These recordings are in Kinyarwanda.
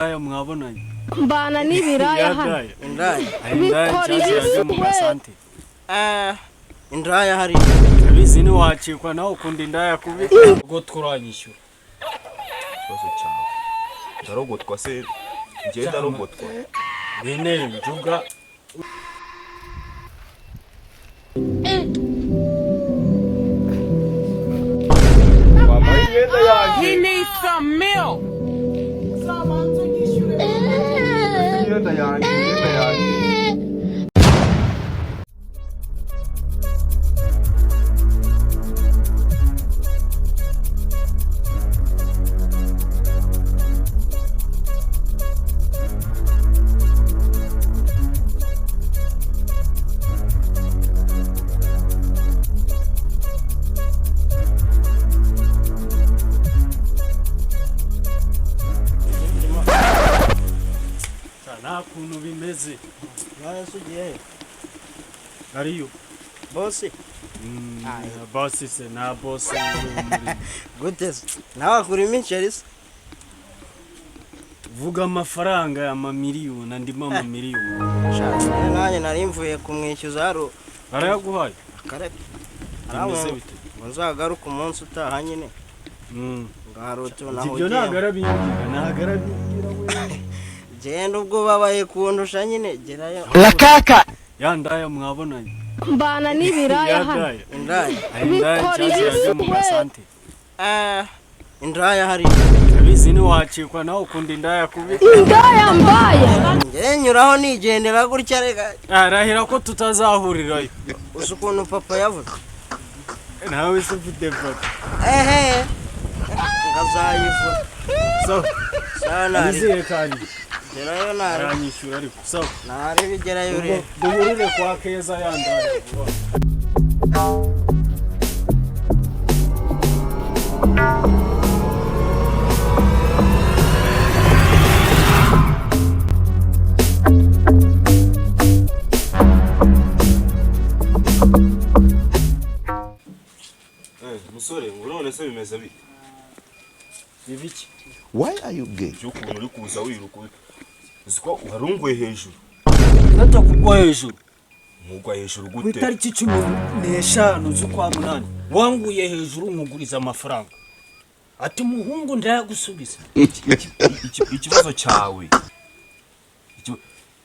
Aya mwabonanye. Mbana n'ibiraya hano. Indaya. Indaya. Hari indaya Bikora nshyashya yaje mu ibisi we. gasante. Ah, indaya hari. Abizi ntiwacikwa nawe ukunda indaya kubi. Ubwo turanyishyura. Ikibazo cyawe ndarogotwa se? Njye ndarogotwa. Bene njuga. Wambaye imyenda yanjye. He needs some milk. Imyenda yanjye, imyenda yanjye. Nta kuntu bimeze. Indaya se ugiye he? Ariyo. Bosi. Bosi se nta bosi. Gute se? Nawe akura imiceri se? Vuga amafaranga y'amamiliyoni, andimo amamiliyoni. Sha, nanjye nari mvuye kumwishyuza hari Barayaguhaye? akareka. Bimeze bite? Ngo nzagaruke umunsi utaha nyine. Ngo hari utuntu Ibyo ntabwo ahugiyemo. arabimbwira, ntabwo arabimbwira we. Genda ubwo ubabaye kundusha nyine, gerayo. Ya ndaya mwabonanye. Mbana n'ibiraya Ya hano. ndaya. Indaya. Hari indaya Bikora nshyashya yaje mu ibisi we. gasante. Ah, indaya hari. Abizi ntiwacikwa nawe ukunda indaya kubi. Indaya mbaya. Njye nyuraho nigendera gutya reka. Arahira ko tutazahurirayo. Uzi ukuntu papa yavuze? Nawe se ufite papa? Ehe. Ngazayivura. Sawa. Sawa nari. Nizeye kandi. Gerayo nari. Aranyishyura ariko. Sawa. Nari bigerayo urebe. Duhurire kwa Keza ya ndaya vuba. Eh, musore, ngo none se bimeze bite? Ibiki? Why are you gay? By'ukuntu uri kuza wiruka, uzi ko warunguye hejuru. Natakugwa hejuru. Nkugwa hejuru Ku gute? itariki 15 z'ukwa munani wanguye hejuru nkuguriza amafaranga. Ati muhungu ndayagusubiza. Ikibazo cyawe,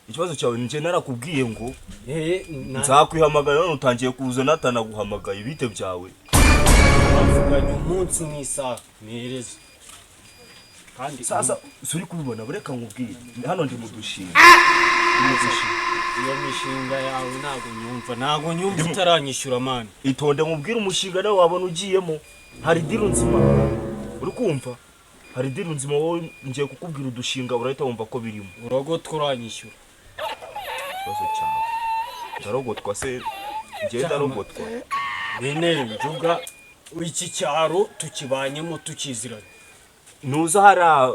ikibazo cyawe, njye narakubwiye ngo nzakwihamagara, none utangiye kuza natanaguhamagaye. Bite byawe? Bavuganye umunsi n'isaha ntereza. Kandi Sasa suri kubibona, reka nkubwire, hano ndi mu dushinga, Ndi mu dushinga. Iyo mishinga yawe ntabwo nyumva, ntabwo nyumva utaranyishyura mani. Itonde nkubwire umushinga nawe wabona ugiyemo. Hari deal nzima, uri kumva? Hari deal nzima. Wowe ngiye kukubwira udushinga, urahita wumva ko birimo. Urogo turanyishyura. Ikibazo cyawe, ndarogotwa se? Njye ndarogotwa. Bene njuga, iki cyaro tukibanyemo tukiziranye. Ntuza hara,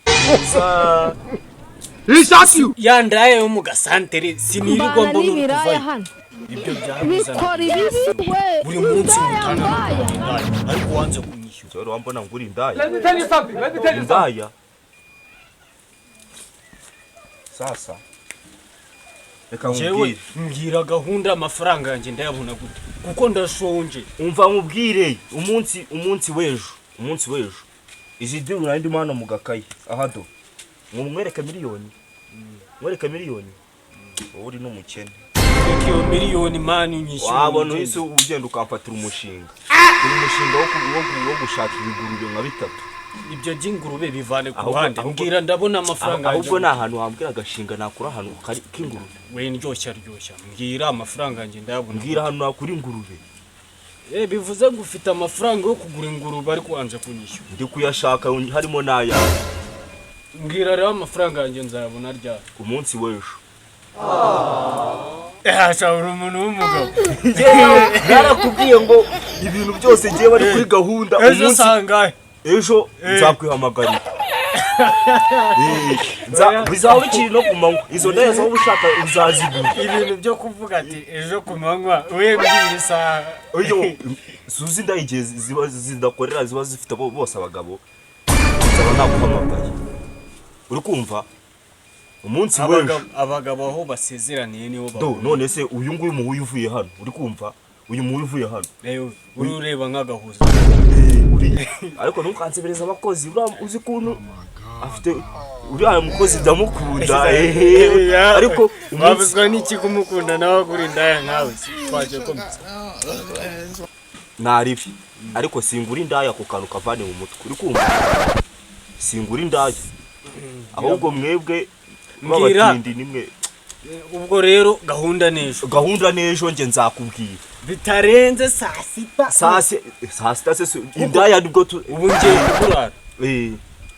ntuza. Ya ndaya yo mu gasantere sinirirwa Mbana mbona uri n'ibiraya kuvayo. hano. Ibyo byaruzana. Bikora ibisi we. Buri munsi Indaya mutana mbaya. indaya, ariko wanze kunyishyura. Rero wambona nguri indaya? Let me tell you something. Let me tell you something. Indaya. Sasa reka Jewe nkubwire. mbwira gahunda, amafaranga yanjye ndayabona gute? Kuko ndashonje. Umva nkubwire, umunsi w'ejo, umunsi w'ejo, izi deal nari ndimo hano mu gakayi aha do. Ngo mwereke miliyoni, mwereke miliyoni, wowe uri n'umukene. Reka iyo miliyoni mani unyishyura. Wabona ugende. uhise ugenda ukamfatira umushinga, uri umushinga wo gushaka ibigurube nka bitatu. Ibyo by'ingurube bivane ku Ahubwo- ruhande. Mbwira ndabona amafaranga yanjye. Ahubwo ni ahantu wambwira agashinga nakura, ahantu kari k'ingurube. We ndyoshya ryoshya, mbwira amafaranga yanjye ndayabona. Mbwira ahantu nakura ingurube. Eh, bivuze ngo ufite amafaranga yo kugura ingurube ariko wanze kunyishyura. Ndi kuyashaka, harimo n'ayawe. Mbwira rero, amafaranga yanjye nzayabona ryari? Umunsi w'ejo. Asha, uri umuntu w'umugabo. Narakubwiye ngo ibintu byose ngiye bari kuri gahunda. Ejo Umunsi sangahe? Ejo nzakwihamagarira. Eh, bizaba bikiri no ku manywa. Izo ndaya zaba ushaka uzazigura. Ibintu byo kuvuga ati ejo ku manywa, we mbwira isaha. Oyo suzi indaya igihe ziba zidakorera, ziba zifite bose abagabo, nzaba naguhamagaye. Uri kumva? Umunsi w'ejo. Abagabo aho basezeraniye niho Do, bahurira. none se uyu nguyu muhuye uvuye hano, uri kumva? Uyu muhuye uvuye hano. Rero uri ureba nk'agahuza. Uriya. Ariko ntukansebereze abakozi, uriya uzi ukuntu afite uriya mukozi ndamukunda. Ariko umunsi Wabuzwa n'iki kumukunda nawe agura indaya nkawe se? Twaje komeza. Naribi. Ariko singura indaya, ku kantu kavane mu mutwe. Uri kumva? Singura indaya. Ahubwo mwebwe Mbwira. b'abatindi nimwe. Ubwo rero gahunda n'ejo. Gahunda n'ejo, nge nzakubwira. Bitarenze saa 6. Saa 6 se indaya nibwo tu Ubu ngiye kuburara.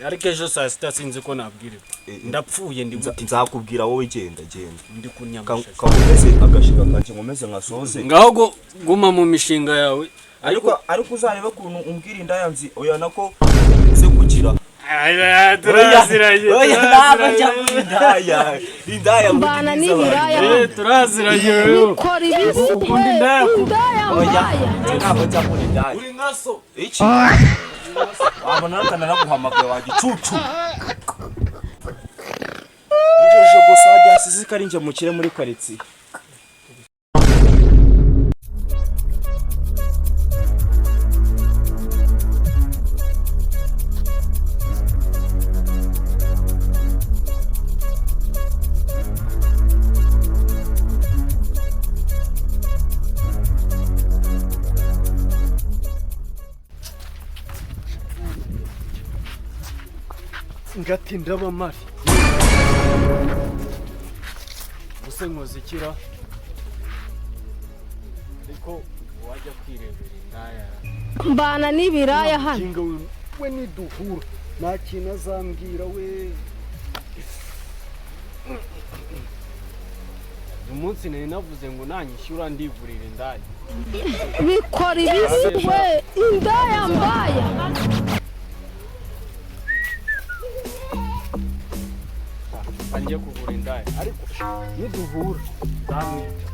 Ariko ejo saa 6 sinzi ko nabwiriwe. Ndapfuye ndi gute. Nzakubwira, wowe genda genda. Ndi kunyamashashi. Kakomeze agashinga kanje nkomeze nkasoze. Ngaho guma mu mishinga yawe. Ariko uzarebe ukuntu umbwira indaya nzi oya nako nze kugira. Turaziranye. Oya, ntabwo njya muri indaya. Indaya muri Mbana nziza n'ibiraya abantu. hano. Turaziranye wewe. Bikora ibisi we. Ukunda indaya kubi. Indaya Oya, mbaya. ntabwo njya muri indaya. Uri nka so. Iki? Wabona nakanaguhamagaye wa gicucu. Njeje gusa wajya hasize ko ari njye mukire muri karitsiye. Ngati ndabamari. Ubuse nkoze ikira. Ariko wajya kwirebera indaya. Mbana n'ibiraya hano. Kinga we niduhura nta kintu azambwira we. Uyu munsi nari navuze ngo nanyishyura ndigurira indaya. Bikora ibisi we. Indaya mbaya. Angiye kugura indaya ariko niduhura nzamwica.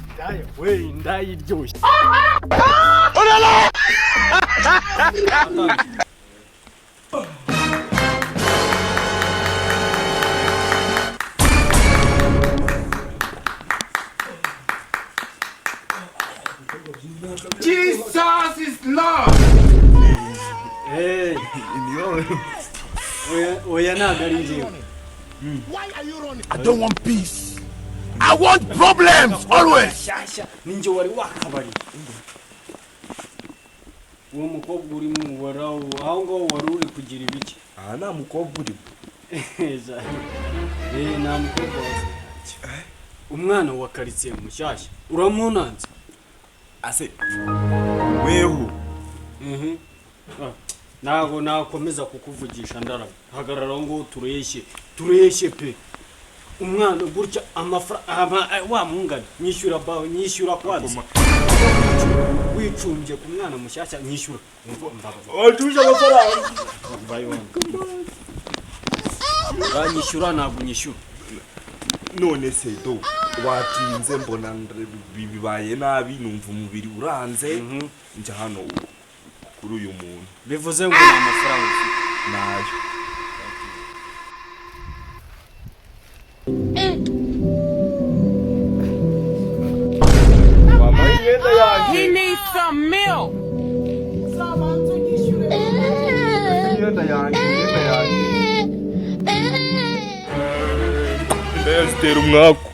Indaya we, indaya iryoshye. Jesus is Lord. Oya, oya, ntabwo ari njyewe. I don't want peace. I want problems always. Shyashya ninjye wari wakabari. Uwo mukobwa uri mu warawo aho ngaho wari uri kugira ibiki? Aha nta mukobwa urimo. Nta mukobwa wa umwana wa karitsiye mushyashya uramunanze. Ase weho. Mhm. Ah, ntabwo nakomeza kukuvugisha ndarama. Hagarara aho ngaho tureshye, tureshye pe. Umwana gutya amafaranga wa mungana nyishyura bawe, nyishyura kwanza. Wicumbye ku mwana mushyashya, nyishyura. Watuje amafaranga. Uranyishyura ntabwo unyishyura? None se do watinze, mbona bibaye nabi, numva umubiri uranze, njya hano kuri uyu muntu. Bivuze ngo ni amafaranga ufite? Nayo. Wambaye imyenda yanjye. He needs some milk. Imyenda yanjye, imyenda yanjye. Indaya zitera umwaku.